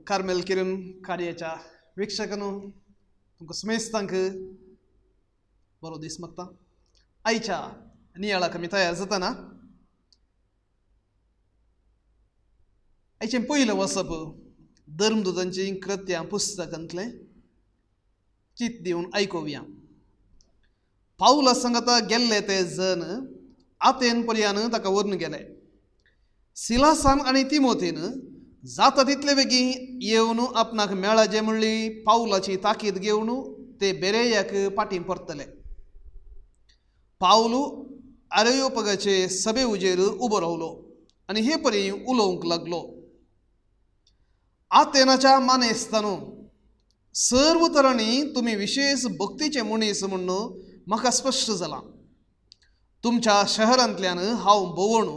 Carmel किरण कार्याच्या वीक्षकांनो, तुमकां समेस्तांक बरो दीस मागता. आयच्या नियाळाक आमी तयार जाताना आयचें पयलें वसप धर्मदूतांचीं कृत्यां पुस्तकांतलें चित दिवन आयकुया. पावला सांगता गेल्ले ते जन आतेन पर्यान ताका व्हरून गेले. सिलासान आनी तिमोतीन जाता तितले बेगीन येवन आपणाक मेळाचें म्हणली पावलाची ताकीद घेवन ते बेरेयाक फाटीं परतले. पावलू आरेयोपगाचे सभे उजेर उबो रावलो आनी हे परी उलोवंक लागलो. आतेनाच्या मानेस्तानो, सर्व तरांनी तुमी विशेश भक्तीचे मनीस म्हूण म्हाका स्पश्ट जालां. तुमच्या शहरांतल्यान हांव भोंवण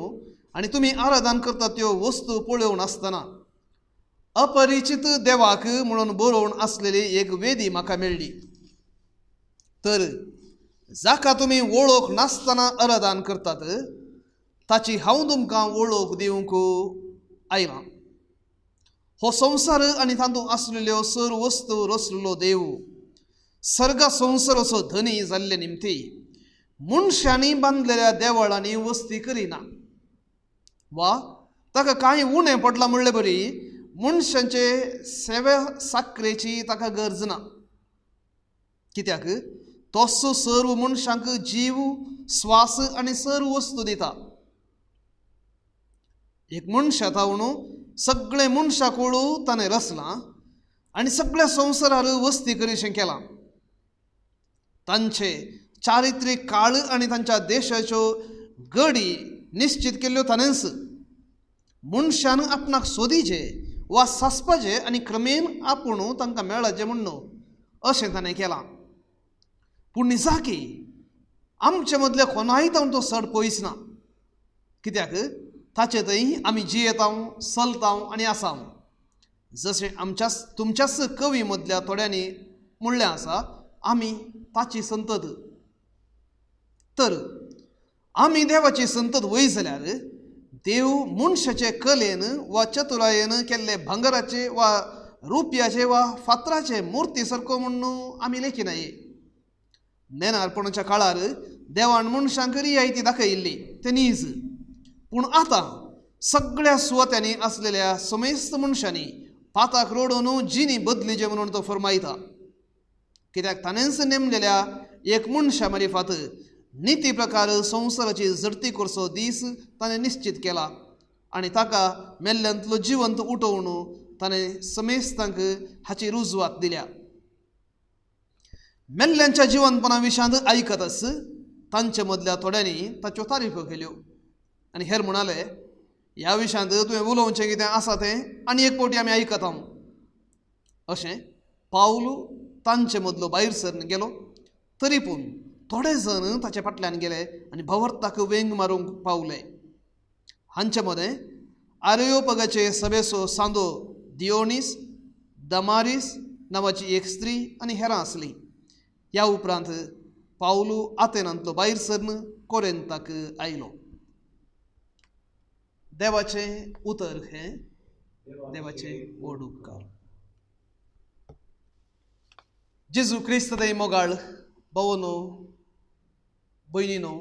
आनी तुमी आराधन करतात त्यो वस्तू पळोवन आसतना अपरिचित देवाक म्हणून बरोवन आसलेली एक वेदी म्हाका मेळ्ळी. तर जाका तुमी वळख नासतना आराधन करतात ताची हांव तुमकां वळख दिवंक आयलां. हो संवसार आनी तातूंत आसलेल्यो सर्व वस्तू रचलेलो देव सर्गा संवसाराचो धनी जाल्ले निमती मनशांनी बांदलेल्या देवळांनी वस्ती करिना वा ताका कांय उणें पडलां म्हणले बरी मनशांचे सेवे साकरेची ताका गरज ना. कित्याक तोच सर्व मनशांक जीव स्वास आनी सर्व वस्तू दिता. एक मनशा तावन सगळे मनशा कोळू ताणें रचलां आनी सगळ्या संवसारार वस्ती करीशें केलां. तांचे चारित्रीक काळ आनी तांच्या देशाच्यो गडी निश्चित केल्ल्यो ताणेंच. मनशान आपणाक सोदीचें वा सासपाचें आनी क्रमेन आपूण तांकां मेळाचें म्हूण अशें ताणें केलां. पूण निजाकी आमचे मदल्या कोणाय तावन तो चड पयस ना. कित्याक ताचे थंय आमी जियेतांव, चलतांव आनी आसाव. जशें आमच्याच तुमच्याच कवी मदल्या थोड्यांनी म्हणलें आसा, आमी ताची संतत. तर आमी देवाची संतत वय जाल्यार देव मनशाचे कलेन वा चतुरायेन केल्ले भांगराचे वा रुपयाचे वा फातराचे मुर्ती सारको म्हूण आमी लेखिनाये. नेणारपणाच्या काळार देवान मनशांक रियायती दाखयिल्ली ते नीज. पूण आतां सगळ्या सुवात्यांनी आसलेल्या समेस्त मनशांनी पाताक रोडोवन जिनी बदलीचे म्हणून तो फरमायता. कित्याक ताणेंच नेमलेल्या एक मनशा मारिफात निती प्रकार संवसाराची झडती करचो दीस ताणें निश्चित केला आनी ताका मेल्ल्यांतलो जिवंत उठोवन ताणें समेस्तांक हाची रुजवात दिल्या. मेल्ल्यांच्या जिवंतपणा विशांत आयकतच तांचे मदल्या थोड्यांनी ताच्यो तारीफो केल्यो आनी हेर म्हणाले, ह्या विशांत तुवें उलोवचें कितें आसा तें आनी एक फावटी आमी आयकता. अशें पावल तांचे मदलो भायर सरन गेलो. तरी पूण थोडे जण ताचे फाटल्यान गेले आनी भवर्ताक वेंग मारूंक पावले. हांचे मदें आरेयोपगाचे सभेचो सांदो दियोनीस, दमारीस नांवाची एक स्त्री आनी हेरां आसलीं. ह्या उपरांत पावलू आतेनांतलो भायर सरन कोरेंताक आयलो. देवाचें उतर हें देवाचें व्हड उपकार. जेजू क्रिस्त दे मोगाळ भावनो, भयणीनो,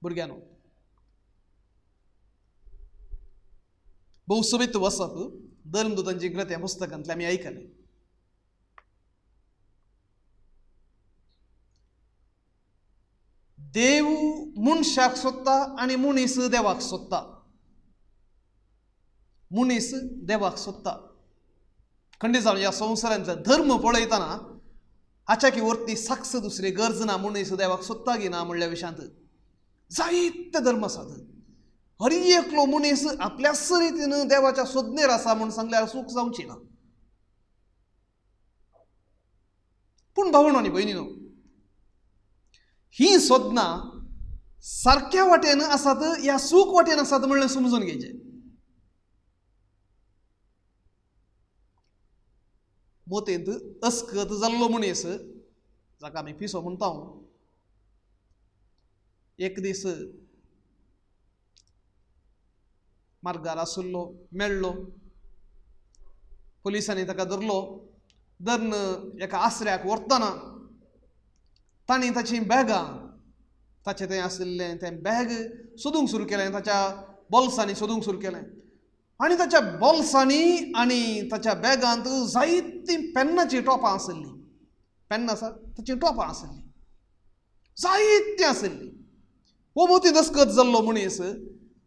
भुरग्यांनो, भोव सोबीत वसप धर्मदूतांची कृत्यां पुस्तकांतलें आमी आयकलें. देव मनशाक सोदता आनी मनीस देवाक सोदता. मनीस देवाक सोदता. खंडीत जावन ह्या संवसारांतलो धर्म पळयतना हाच्या की वरती साक्ष दुसरी गरज ना. मनीस देवाक सोदता की ना म्हणल्या विशांत जायते धर्म आसात. हर एकलो मनीस आपल्याच रितीन देवाच्या सोदनेर आसा म्हूण सांगल्यार चूक जावची ना. पूण भावणो आनी भयणीनो, ही सोदनां सारक्या वाटेन आसात या चूक वाटेन आसात म्हणलें समजून घेवचें. मोतेंत अस्कत जाल्लो मनीस जाका आमी पिसो म्हणटा, एक दीस मार्गार आशिल्लो मेळ्ळो, पुलिसांनी ताका धरलो. धरून एका आसऱ्याक व्हरतना तांणी ताचीं बॅगां, ताचें थंय आशिल्लें तें बॅग सोदूंक सुरू केलें, ताच्या बोल्सांनी सोदूंक सुरू केलें आनी ताच्या बोल्सांनी आनी ताच्या बॅगांत जायतीं पेन्नाचीं टोपां आशिल्लीं. पेन्नां आसा ताचीं टोपां आशिल्लीं, जायतीं आशिल्लीं. हो मोती दस्कत जाल्लो मनीस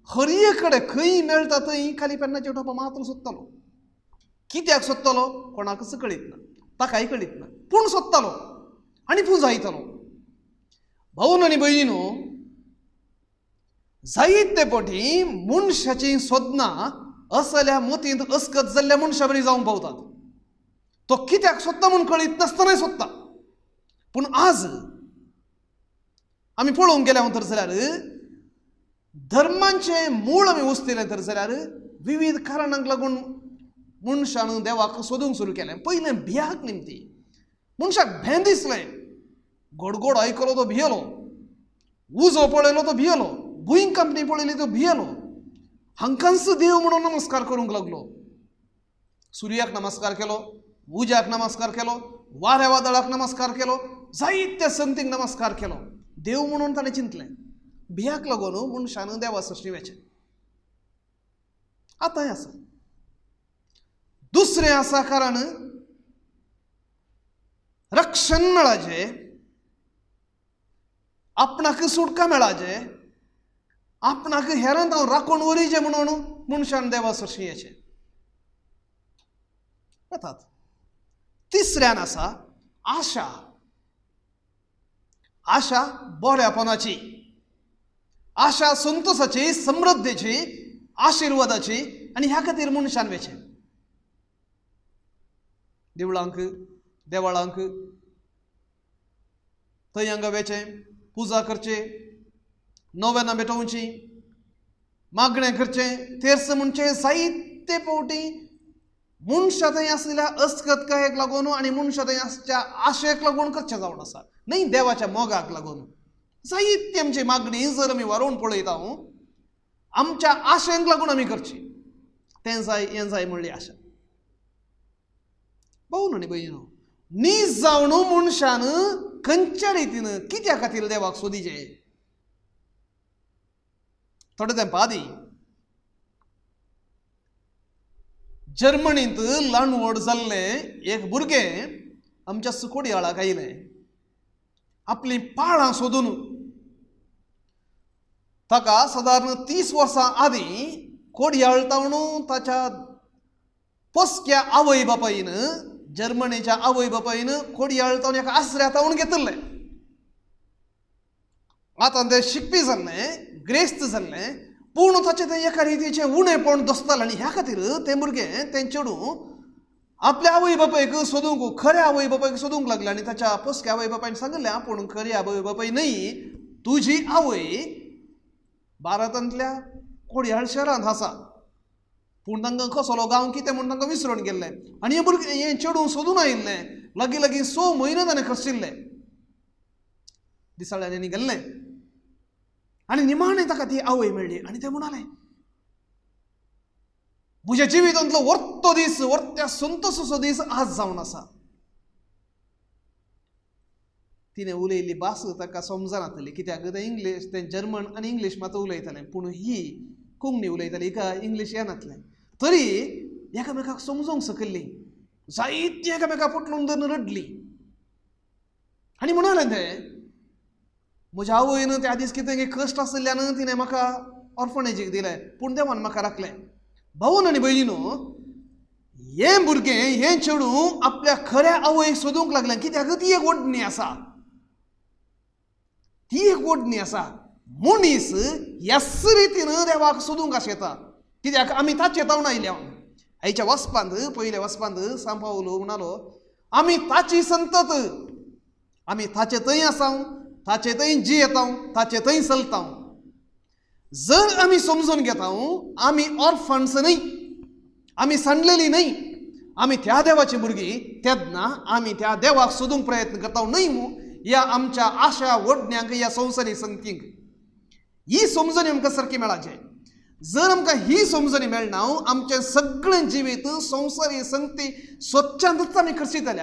हरये कडेन खंय मेळटा थंय खाली पेन्नाचीं टोपां मात्र सोदतालो. कित्याक सोदतालो कोणाकच कळीत ना, ताकाय कळीत ना, पूण सोदतालो आनी पुंजायतालो. भावन आनी भयणीनो, जायते पटी मनशाचीं सोदनां असल्या मतींत अस्कत जाल्ल्या मनशा बरी जावंक पावतात. तो कित्याक सोदता म्हूण कळीत नासतनाय सोदता. पूण आज आमी पळोवंक गेल्या तर जाल्यार धर्मांचें मूळ आमी उस्तिलें तर जाल्यार विविध कारणांक लागून मनशान देवाक सोदूंक सुरू केलें. पयलें भियाक निमती मनशाक भें दिसलें. गोडगोड आयकलो तो भियेलो, उजो पळयलो तो भियेलो, भूंय कंपनी पळयली तो भियेलो. हांकांच देव म्हणून नमस्कार करूंक लागलो. सुर्याक नमस्कार केलो, उज्याक नमस्कार केलो, वाऱ्या वादळाक नमस्कार केलो, जायत्या संतींक नमस्कार केलो. देव म्हणून ताणें चिंतलें. भियाक लागून मनशान देवा सृश्टी वेचें. आतांय आसा. दुसरें आसा कारण रक्षण मेळाचें, आपणाक सुटका मेळाचें, आपणाक हेरांत हांव राखून वरीचें म्हणून मनशान देवा सरशी येचें येतात. तिसऱ्यान आसा आशा. आशा बऱ्यापणाची, आशा संतोषाची, समृद्धीची, आशिर्वादाची आनी ह्या खातीर मनशान वेचें. देवळांक, देवळांक थंय हांगा वेचें, पुजा करचे, नोवेनां भेटोवची, मागणें करचें, तेर्स म्हणचें. जायते फावटी मनशा थंय आसलेल्या अस्कतकायेक लागून आनी मनशा थंय आसच्या आशेक लागून करचें जावन आसा, न्हय देवाच्या मोगाक लागून. जायती आमची मागणी जर आमी वारोवन पळयता आमच्या आशेक लागून आमी करची. तें जाय हें जाय म्हणली आशा. भाव आनी भयणीनो, नीज जावन मनशान खंयच्या रितीन कित्या खातीर देवाक सोदीचें? थोडे तेंपा आदीं जर्मनींत ल्हान व्हड जाल्लें एक भुरगें आमच्या सुकोडयाळाक आयलें आपलीं पाळां सोदून. ताका सादारण 30 वर्सां आदीं कोडयाळ तावन ताच्या पोसक्या आवय बापायन, जर्मनीच्या आवय बापायन कोडयाळ तावन एका आसऱ्या तावन घेतिल्लें. आतां तें शिकपी जाल्लें, ग्रेस्त जाल्लें, पूण ताचें तें एका रितीचें उणेपण दोसतालें आनी ह्या खातीर तें भुरगें तें चेडूं आपल्या आवय बापायक सोदूंक, खऱ्या आवय बापायक सोदूंक लागलें. आनी ताच्या पोसक्या आवय बापायन सांगिल्लें, आपूण खरी आवय बापाय न्हय, तुजी आवय भारतांतल्या कोडयाळ शहरांत आसा. पूण तांकां कसलो गांव कितें म्हूण तांकां विसरून गेल्लें. आनी हें भुरगें हें चेडूं सोदून आयिल्लें. लागीं लागीं 6 म्हयने ताणें खर्चिल्ले, दिसाळ्यांनी गेल्लें आनी निमाणें ताका ती आवय मेळ्ळी. आनी तें म्हणालें, म्हज्या जिवितांतलो वर्तो दीस, वर्त्या संतोसाचो दीस आज जावन आसा. तिणें उलयल्ली भास ताका समजनातली, कित्याक तें इंग्लीश, तें जर्मन आनी इंग्लीश मात उलयतालें, पूण ही कोंकणी उलयताली, हिका इंग्लीश येनातलें. तरी एकामेकाक समजूंक शकल्ली, जायतीं एकामेकाक पोटलून धरून रडली आनी म्हणालें तें, म्हज्या आवयन त्या दीस कितें कश्ट आशिल्ल्यान तिणें म्हाका ऑर्फनेजीक दिलें, पूण देवान म्हाका राखलें. भावन आनी भयणीनो, हें भुरगें, हें चेडूं आपल्या खऱ्या आवयक सोदूंक लागलें, कित्याक ती एक ओडणी आसा, ती एक ओडणी आसा. मनीस ह्याच रितीन देवाक सोदूंक आशेता, कित्याक आमी ताचे तावन आयल्या. आयच्या वचपांत, पयल्या वचपांत सांपावलो म्हणालो, आमी ताची संतत, आमी ताचे थंय आसाव, ताचे थंय जियेता, ताचे थंय चलता. जर आमी समजून घेता आमी ऑर्फन्स न्हय, आमी सांडलेली न्हय, आमी त्या देवाची भुरगीं, तेन्ना आमी त्या देवाक सोदूंक प्रयत्न करता न्हय ह्या आमच्या आशा ओडण्यांक, ह्या संवसारी संगतींक. ही समजून आमकां सारकी मेळाचें. जर आमकां ही समजणी मेळना, आमचें सगळें जिवीत संवसारी संगती स्वच्छांतच आमी खर्चितले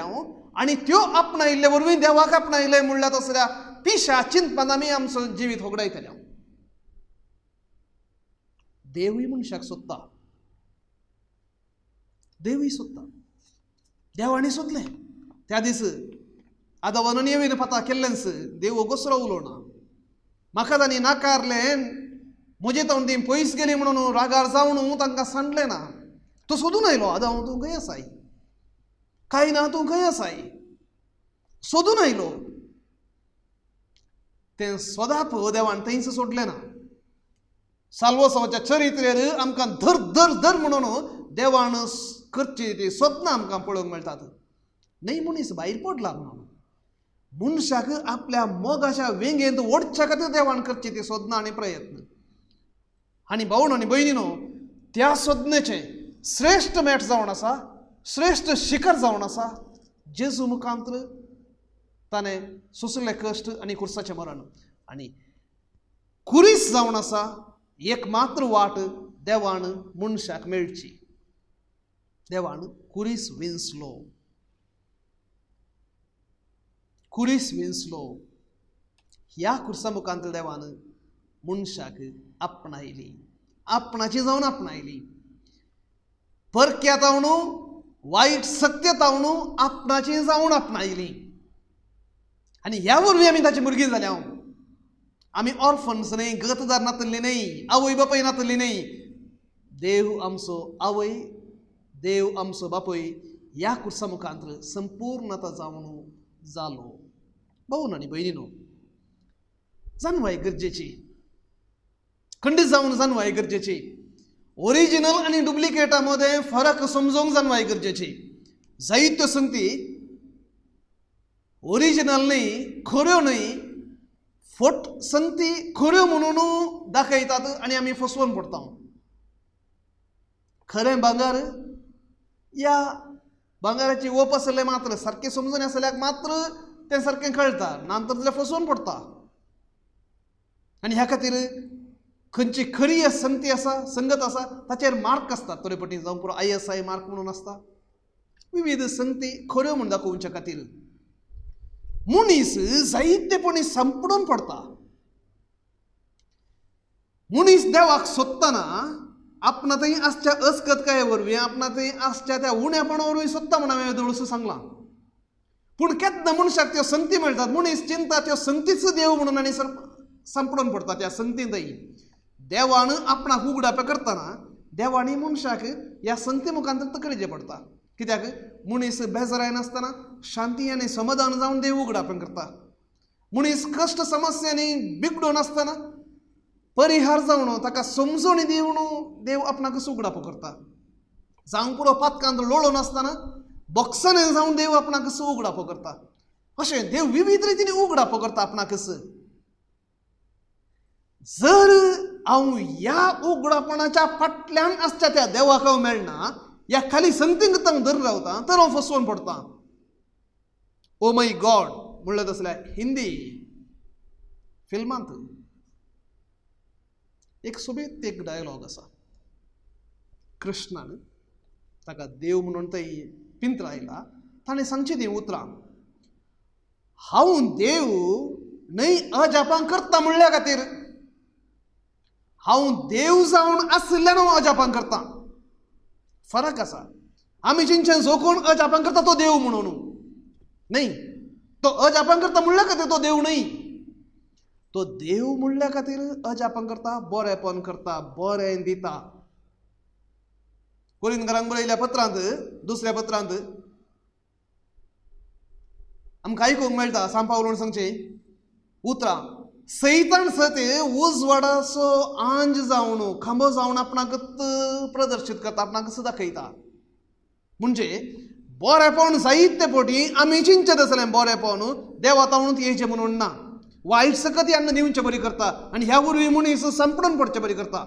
आनी त्यो आपणायिल्ले वरवीं देवाक आपणायले म्हणल्यार तसल्या पिशा चिंतपान आमी आमचो जिवीत होगडायतले. देवूय मनशाक सोदता, देवूय सोदता, देवांनी सोदलें. त्या दीस आतां वनन पता केल्लेंच देव ओगोसरो उलोवना. म्हाका तांणी नाकारलें, म्हजे तावन ती पयस गेली म्हणून रागार जावन तांकां सांडलें ना. तो सोदून आयलो, आदां तूं खंय आसाय, काय ना तूं खंय आसाय, सोदून आयलो. तें सोदाप देवान थंयच सोडलें ना. साल्वसांवाच्या चरित्रेर आमकां धर धर धर म्हणून देवान करची ती स्वप्नां आमकां पळोवंक मेळटात. न्हय मनीस भायर पडला म्हणून मनशाक आपल्या मोगाच्या वेंगेंत ओडच्या खातीर देवान करची ती सोदनां आनी प्रयत्न. आनी भावण आनी भयणीनो, त्या सोदनेचें श्रेश्ठ मेट जावन आसा, श्रेश्ठ शिखर जावन आसा जेजू मुखांत ताणें सोंसले कश्ट आनी खुर्साचें मरण. आनी कुरीस जावन आसा एक मात्र वाट देवान मनशाक मेळची. देवान कुरीस विंचलो, कुरीस विंचलो. ह्या खुर्सा मुखांत देवान मनशाक आपणायली, आपणाची जावन आपणायली. परक्या तावन वायट सत्य तावन आपणाची जावन आपणायली. आनी ह्या वरवीं आमी ताची भुरगीं जाल्या. आमी ऑर्फन्स न्हय, गतदार नातल्ली न्हय, आवय बापूय नातल्ली न्हय. देव आमचो आवय, देव आमचो बापूय ह्या खुर्सा मुखांत संपूर्णता जावन जालो. भावन आनी भयणीनो, जाणवाय गरजेची, खंडीत जावन जाणवाय गरजेची. ओरिजिनल आनी डुप्लिकेटा मदें फरक समजूंक जाणवाय गरजेची. जायत्यो संगती ओरिजिनल न्हय, खऱ्यो न्हय, फट संगती खऱ्यो म्हणून दाखयतात आनी आमी फसवून पडटा. खरें भांगर या भांगराची ओप आसलें मात्र सारकें समजून आसल्याक मात्र तें सारकें कळटा, नातर जाल्यार फसवून पडटा. आनी ह्या खातीर खंयची खरी संगती आसा, संगत आसा ताचेर मार्क आसतात थोडे पटी, जावं पुरो ISI mark म्हणून आसता. विविध संगती खऱ्यो म्हूण दाखोवच्या खातीर मनीस जायतेपणी सांपडून पडटा. मनीस देवाक सोदतना आपणा थंय आसच्या अस्कतकाये वरवीं, आपणा थंय आसच्या त्या उण्यापणा वरवीं सोदता म्हूण हांवें दळूस सांगलां. पूण केन्ना मनशाक त्यो संगती मेळटात, मनीस चिंता त्यो संगतीच देव म्हणून आनी सांपडून पडटा त्या संगतींतय. देवान आपणाक उगडाप करतना देवानी मनशाक ह्या संगती मुखांत तकलेचें पडटा. कित्याक मनीस बेजाराय नासतना शांती आनी समाधान जावन देव उगडापण करता. मनीस कश्ट समस्यांनी बिगडून आसतना परिहार जावन ताका समजणी दिवन देव आपणाक उगडापो करता. जावं पुरो पातकांत लोळून आसतना बॉक्सांनी जावन देव आपणाक उगडापो करता. अशें देव विविध रितीन उगडापो करता आपणाकच. जर हांव ह्या उगडापणाच्या फाटल्यान आसच्या त्या देवाक हांव मेळना, ह्या खाली संगतींक हांव धरून रावता, तर हांव फसवून पडटा. ओ my God म्हणलें तसल्या हिंदी फिल्मांत एक सोबीत एक डायलॉग आसा. कृष्णान ताका देव म्हणून थंय पिंत्रायला, ताणें सांगची ती उतरां, हांव देव न्हय अजापां करता म्हणल्या खातीर, हांव देव जावन आशिल्ल्यान हांव अजापां करता. फरक आसा. आमी जिंच्यान जो कोण अजापां करता तो देव म्हणून न्हय, तो अजापां करता म्हणल्या खातीर तो देव न्हय, तो देव म्हणल्या खातीर अजापां करता, बरेंपण करता, बरें दिता. कोरिंदकारांक बरयल्या पत्रांत, दुसऱ्या पत्रांत आमकां आयकूंक मेळटा सांत पावलान सांगचें उतरां, सैतान सत उजवाडाचो आंज जावन खांबो जावन आपणाक प्रदर्शीत करता, आपणाक दाखयता. म्हणजे बरेंपण जायते पटी आमी चिंतचें आसलें बरेंपण देवा तावणूच येयचें म्हणून ना, वायट सकत हांगा दिवचे बरी करता आनी ह्या वरवीं मनीस सांपडून पडचे बरी करता.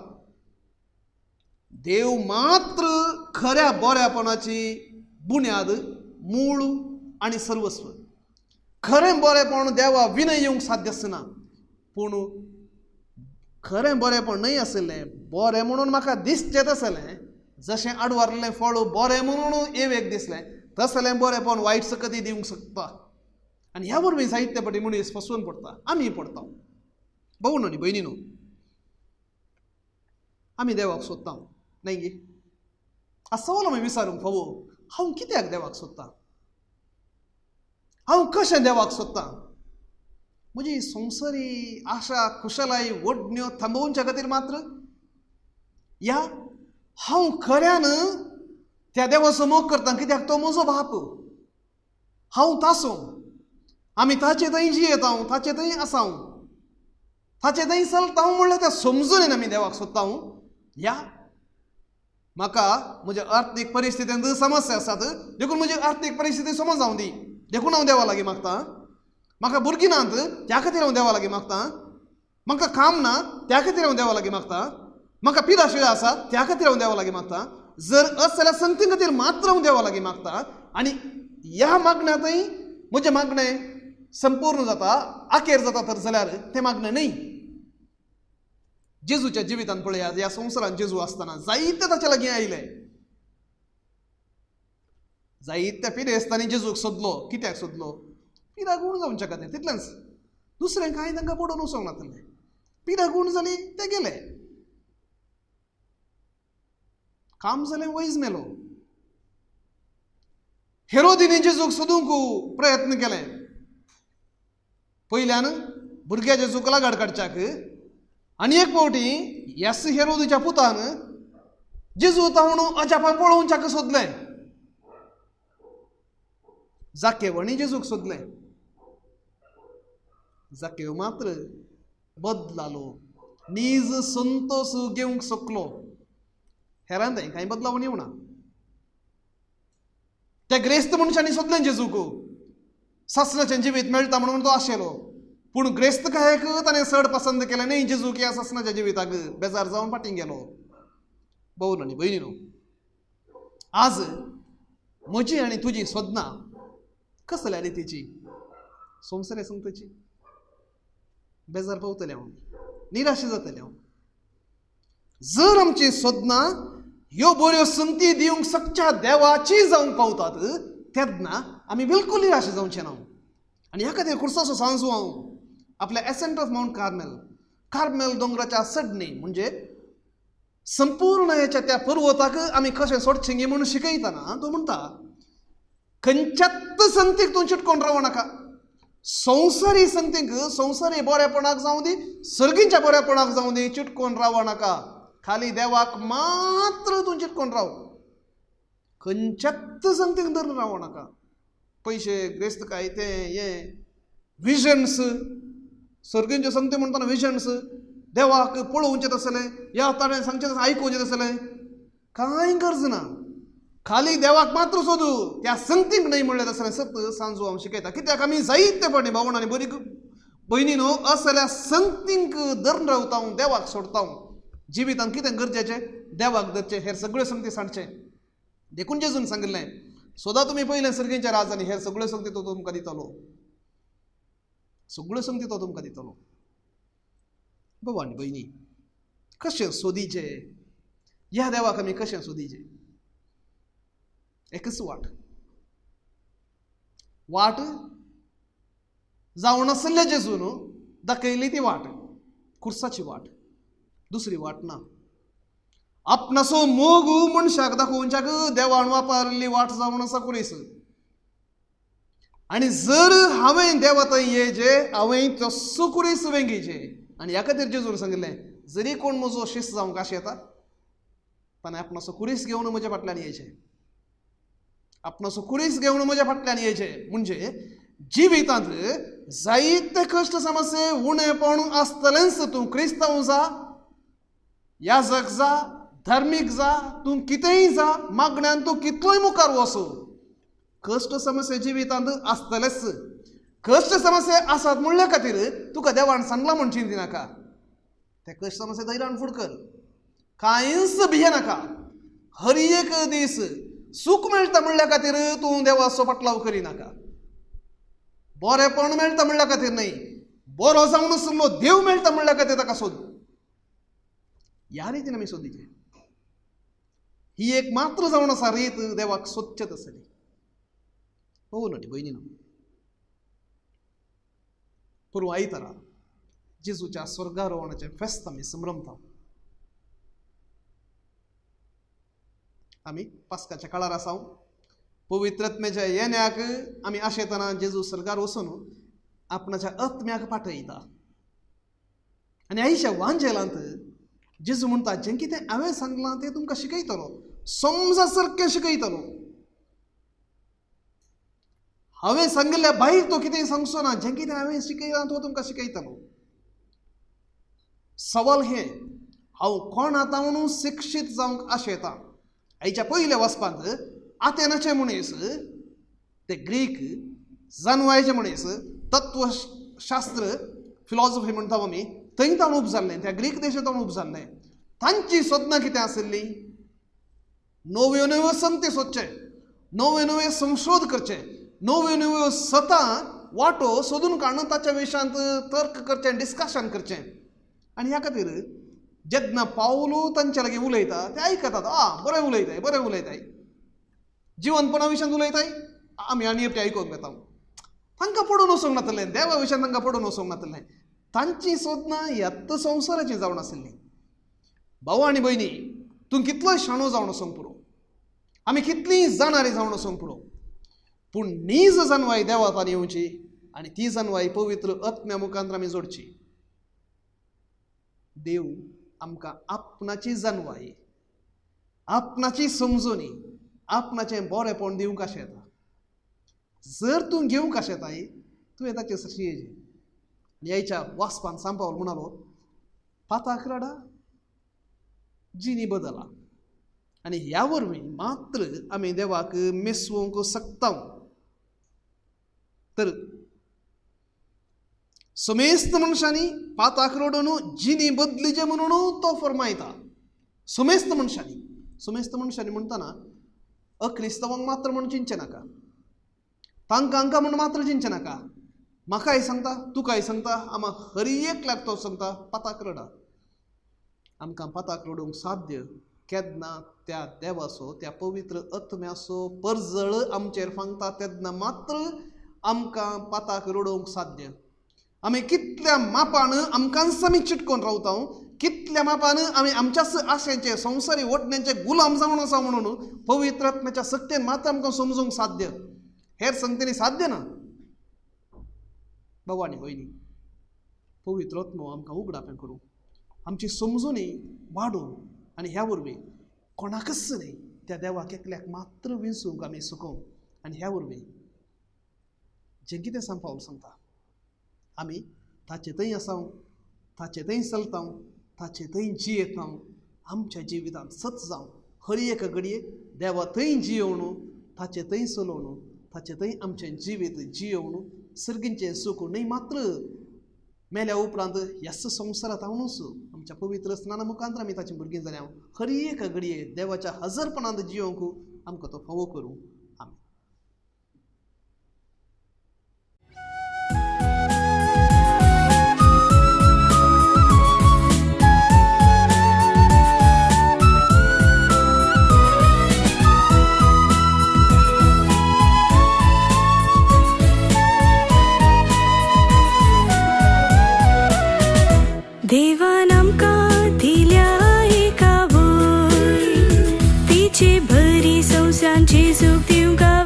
देव मात्र खऱ्या बऱ्यापणाची बुन्याद, मूळ आनी सर्वस्व. खरें बरेंपण देवा विनय येवंक साध्य आसना, पूण खरें बरेंपण न्हय आशिल्लें, बरें म्हणून म्हाका दिसचें तसलें, जशें आडवारलें फळ बरें म्हणून एवेक दिसलें तसलें बरेंपण वायट सकती दिवंक शकता. आनी ह्या वरवीं जायते फावटी मनीस फसून पडटा, आमी पडटा. भाऊ न्हू भयणी न्हू, आमी देवाक सोदता न्हय गे? सवाल आमी विचारूंक फावो, हांव कित्याक देवाक सोदता, हांव कशें देवाक सोदता? म्हजी संवसारी आशा खुशालाय ओडण्यो थांबोवच्या खातीर मात्र, या हांव खऱ्यान त्या देवाचो मोग करता कित्याक तो म्हजो बाप, हांव तासो, आमी ताचे थंय जियेता, ताचे थंय आसा, ताचे थंय चलता म्हणल्यार त्या समजून आमी देवाक सोदता. या म्हाका म्हज्या आर्थीक परिस्थितींत समस्या आसात देखून म्हजी आर्थीक परिस्थिती समज जावं दी देखून हांव देवा लागीं मागता, म्हाका भुरगीं नात त्या खातीर हांव देवा लागीं मागता, म्हाका काम ना त्या खातीर हांव देवा लागीं मागता, म्हाका पिडा शिळा आसा त्या खातीर हांव देवा लागीं मागता. जर अस जाल्यार संगती खातीर मात्र हांव देवा लागीं मागता आनी ह्या मागण्यांतय म्हजें मागणें संपूर्ण जाता, अखेर जाता तर जाल्यार तें मागणें न्हय. जेजूच्या जिवितान पळया, ह्या संवसारान जेजू आसतना जायते ताच्या लागीं आयले, जायत्या पिडेस्तांनी जेजूक सोदलो. कित्याक सोदलो? पिडा गूण जावच्या खातीर, तितलेंच, दुसरें कांय तांकां पडून वचूंक नासलें. पिडा गूण जाली ते गेले, काम जालें वैज मेलो. हेरोदीनी जेजूक सोदूंक प्रयत्न केले, पयल्यान भुरग्या जेजूक लगाड काडच्याक, आनी एक फावटी येस हेरोदीच्या पुतान जेजू तावण अजापान पळोवच्याक सोदलें, जाकेवणी जेजूक सोदलें. जाकेव मात्र बदलालो, नीज संतोष घेवंक शकलो, हेरान थंय कांय बदलावण येवना. त्या ग्रेस्त मनशांनी सोदलें जेजूक, सासणाचें जिवीत मेळटा म्हणून तो आशेलो, पूण ग्रेस्तकायेक ताणें चड पसंत केलें न्हय जेजूक ह्या सासणाच्या जिविताक, बेजार जावन फाटीं गेलो. भाऊ आनी भयणी न्हू, आज म्हजी आनी तुजी सोदनां कसल्या रितीची? संवसारी संगताची बेजार पावतलें हांव, निराश जातलें हांव. जर आमची सोदनां ह्यो बऱ्यो संगती दिवंक शकच्या देवाची जावंक पावतात तेन्ना आमी बिलकूल निराश जावचें ना. आनी ह्या खातीर खुर्साचो सांजू हांव आपल्या ascent of Mount Carmel, Carmel दोंगराच्या चडणी म्हणजे संपूर्ण ह्याच्या त्या पर्वताक आमी कशें सोडचें गे म्हणून शिकयतना तो म्हणटा, खंयच्याच संगतीक तूं चिटकोवन रावो नाका. संवसारी संगतीक, संवसारी बरेपणाक जावं दी, सर्गीच्या बरेपणाक जावं दी, चिटकोवन रावो नाका. खाली देवाक मात्र तूं चिटकोवन राव, खंयच्याच संगतीक धरून रावो नाका. पयशे, ग्रेस्तकाय, तें हें विजन्स, सर्गींच्यो संगती म्हणटना विजन्स, देवाक पळोवचें तसलें या ताणें सांगचें तसलें आयकुचें तसलें कांय गरज ना. खाली देवाक मात्र सोदू, त्या संगतीक न्हय म्हणलें तसलें सत सांजू हांव शिकयता. कित्याक आमी जायते फावटी भावण आनी बरी भयणी न्हू असल्या संगतींक धरून रावता, देवाक सोडता. जिवितांत कितें गरजेचें देवाक धरचें, हेर सगळ्यो संगती सांडचें. देखून जेजून सांगिल्लें, सोदा तुमी पयलें सर्गींच्या राज आनी हेर सगळ्यो संगती तो तुमकां दितलो, सगळ्यो संगती तो तुमकां दितलो. भाव आनी भयणी, कशें सोदीचें ह्या देवाक आमी कशें सोदीचें? एकच वाट, वाट जावन आसले जेजून दाखयली ती वाट, खुर्साची वाट, दुसरी वाट ना. आपणाचो मोग मनशाक दाखोवच्याक देवान वापरिल्ली वाट जावन आसा खुरीस. आनी जर हांवें देवा थंय येयचे, हांवें तस्सो खुरीस वेंगेचे. आनी ह्या खातीर जेजून सांगिल्लें, जरी कोण म्हजो शिस्त जावंक आशेता ताणें आपणाचो खुरीस घेवन म्हज्या फाटल्यान येयचें, आपणाचो खुरीस घेवन म्हज्या फाटल्यान येयचें. म्हणजे जिवितांत जायते कश्ट समस्ये उणेपण आसतलेंच. तूं क्रिस्तांव जा, याजक जा, धार्मीक जा, तूं कितेंय जा, मागण्यान तूं कितलोय मुखार वचूं, कश्ट समस्ये जिवितांत आसतलेच. कश्ट समस्ये आसात म्हणल्या खातीर तुका देवान सांगलां म्हूण चिंती नाका. ते कश्ट समस्ये धैर्यान फुड कर, कांयच भियेनाका. हर एक दीस सूख मेळटा म्हणल्या खातीर तूं देवाचो फाटलाव करिनाका. बरेपण मेळटा म्हणल्या खातीर न्हय, बरो जावन आशिल्लो देव मेळटा म्हणल्या खातीर ताका सोद. ह्या रितीन आमी सोदीचे. ही एक मात्र जावन आसा रीत देवाक सोदचें तसली. हो नटी भयणीनो, पूर्व आयतारा जेजूच्या स्वर्गारोहणाचें फेस्त आमी संभ्रमता. आमी पास्काच्या काळार आसा. पवित्रत्म्याच्या येण्याक आमी आशेतना जेजू स्वर्गार वचून आपणाच्या आत्म्याक पाठयता. आनी आयच्या वांजेलांत जेजू म्हणटा, जें कितें हांवें सांगलां तें तुमकां शिकयतलो, समजा सारकें शिकयतलो. हांवें सांगिल्ल्या भायर तो कितें सांगचो ना, जें कितें हांवें शिकयलां तो तुमकां शिकयतलो. सवाल हें, हांव कोण आतां म्हणून शिक्षीत जावंक आशेता. आयच्या पयल्या वाचपांत आतेनाचे मनीस, ते ग्रीक जानवायचे मनीस, तत्वशास्त्र फिलॉसॉफी म्हणटा आमी, थंय ताणून उब जाल्लें, त्या ग्रीक देशांत उब जाल्लें. तांची सोदनां कितें आशिल्ली? नव्यो नव्यो संगती सोदचे, नवे नवे संशोध करचे, नव्यो नव्यो सतां वाटो सोदून काडून ताच्या विशयांत तर्क करचें, डिस्कशन करचें. आनी ह्या खातीर जेन्ना पावलू तांच्या लागीं उलयता ते आयकतात, आ बरें उलयताय, बरें उलयताय, जिवनपणा विशयांत उलयताय, आमी आनी एकटें आयकूंक येता. तांकां पडून वचूंक नातलें, देवा विशयांत तांकां पडून वचूंक नातलें. तांची सोदनां ह्याच संवसाराची जावन आशिल्ली. भाव आनी भयणी, तूं कितलोय शाणो जावन वचूंक पुरो, आमी कितलीं जाणारी जावन वचूंक पुरो, पूण नीज जानवाय देवातान येवची आनी ती जानवाय पवित्र आत्म्या मुखांत आमी जोडची. देव आमकां आपणाची जानवाय, आपणाची समजणी, आपणाचें बरेंपण दिवंक आशेता. जर तूं घेवंक आशेताय, तुवें ताचें सशी येयचें. आनी आयच्या वाचपान सांपावल म्हणालो, पाताक रडा, जिणी बदला. आनी ह्या वरवीं मात्र आमी देवाक मेसवंक शकता. तर समेस्त मनशांनी पाताक रडून जिणी बदलीचे म्हणून तो फरमायता. समेस्त मनशांनी, समेस्त मनशांनी म्हणटना अक्रिस्तांवांक मात्र म्हूण चिंतचें नाका, तांकां हांकां म्हूण मात्र चिंतचें नाका. म्हाकाय सांगता, तुकाय सांगता, आमा हर एकल्याक तो सांगता, पाताक रडा. आमकां पाताक रडूंक साध्य केन्ना त्या देवाचो, त्या पवित्र आत्म्याचो परजळ आमचेर फांगता तेन्ना मात्र आमकां पाताक रडोवंक साध्य. आमी कितल्या मापान आमकांच आमी चिटकोन रावता, कितल्या मापान आमी आमच्याच आशेचे, संवसारी वटण्यांचे गुलाम जावन आसा म्हणून पवित्र आत्म्याच्या सक्तेन मात्र आमकां समजूंक साध्य, हेर संगतेनी साध्य ना. बाबा आनी भयणी, पवित्र आत्मो आमकां उगडापें करूं, आमची समजणी वाडोवं आनी ह्या वरवीं कोणाकच न्ही त्या देवाक एकल्याक मात्र विंचूंक आमी सुकोवं. आनी ह्या वरवीं जें कितें सांपावल सांगता, आमी ताचे थंय आसा, ताचे थंय चलता, ताचे थंय जियेता, आमच्या जिवितांत सत जावं, हर एक घडये देवा थंय जियोवन, ताचे थंय चलोवन, ताचे थंय आमचें जिवीत जियोवन सर्गींचें सूख न्हय मात्र मेल्या उपरांत ह्याच संवसारांत हांवूच आमच्या पवित्र स्नाना मुखांत आमी ताचीं भुरगीं जाल्या, हर एक घडये देवाच्या हजरपणांत जियोवंक आमकां तो फावो करूं. आमी देवान आमकां दिल्या एका वय, तिचे बरी संवसारांची सुख दिवंक.